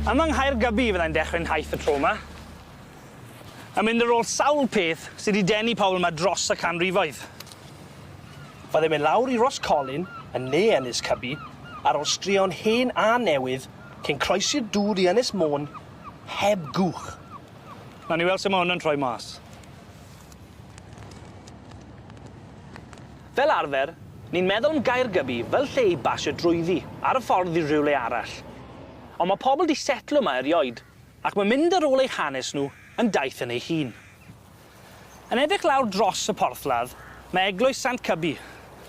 Yma yng Nghaergybi fyddai'n dechre'n nhaith y tro 'ma. Yn mynd ar ôl sawl peth sy 'di denu pobol 'ma dros y canrifoedd. Fyddai'n mynd lawr i Roscolyn, yn ne Ynys Cybi, ar ôl straeon hen a newydd, cyn croesi'r dŵr i Ynys Môn, heb gwch. Nawn ni weld su' ma' 'wn yn troi mas. Fel arfer, ni'n meddwl am Gaergybi fel lle i basio drwyddi, ar y ffordd i rywle arall. On' ma' pobol 'di setlo 'ma erioed, ac ma' mynd ar ôl eu hanes nw yn daith yn ei hun. Yn edrych lawr dros y porthladd, ma' eglwys Sant Cybi,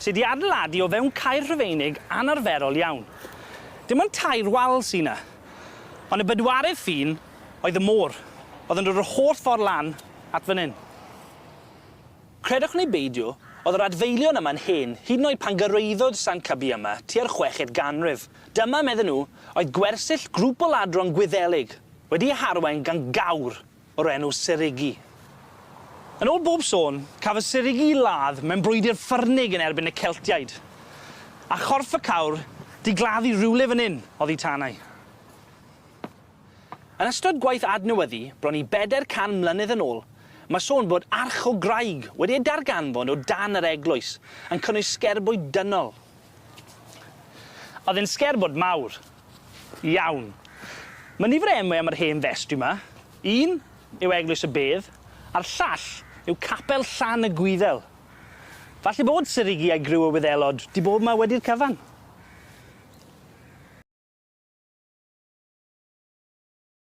sy 'di adeiladu o fewn caer Rhufeinig anarferol iawn. Dim ond tair wal sy 'na. On' y bedwaredd ffin oedd y môr, o'dd yn dod yr holl ffor lan at fyn 'yn. Credwch neu beidio, o'dd yr adfeilion yma'n hen, hyd yn oed pan gyrraeddodd Sant Cybi yma tua'r chweched ganrif. Dyma, medden nhw, oedd gwersyll grŵp o ladron Gwyddelig, wedi'u harwain gan gawr o'r enw Seigiri. Yn ôl bob sôn, cafodd Seigiri 'i ladd mewn brwydyr ffyrnig yn erbyn y Celtiaid, a chorff y cawr 'di gladdu rywle fyn 'yn oddi tanau. Yn ystod gwaith adnewyddu bron i beder can mlynedd yn ôl, ma' sôn bod arch o graig wedi ei darganfod o dan yr eglwys, yn cynnwys sgerbwyd dynol. O'dd e'n sgerbwd mawr. Iawn. Ma' nifer o enwe am yr hen festri 'ma. Un yw Eglwys y Bedd, a'r llall yw Capel Llan y Gwyddel. Falle bod Seigiri a'i griw o Wyddelod 'di bod 'ma wedi'r cyfan.